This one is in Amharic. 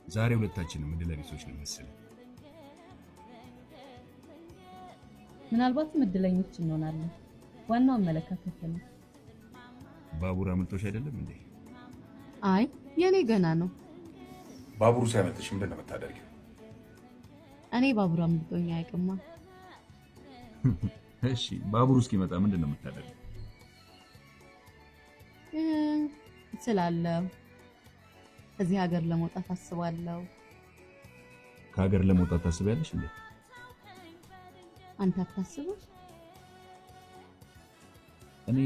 ዛሬ ሁለታችንም ዕድለ ቢሶች ነን መሰለኝ። ምናልባትም እድለኞች እንሆናለን። ዋናው አመለካከት ነው። ባቡር አምልጦሽ አይደለም እንዴ? አይ የኔ ገና ነው። ባቡሩ ሲያመልጥሽ ምንድን ነው የምታደርጊው? እኔ ባቡር አምልጦኝ አያውቅማ። እሺ፣ ባቡሩ እስኪመጣ ምንድን ነው የምታደርጊው? እችላለሁ። ከዚህ ሀገር ለመውጣት አስባለሁ። ከሀገር ለመውጣት ታስቢያለሽ እንዴ? አንተ አታስብም? እኔ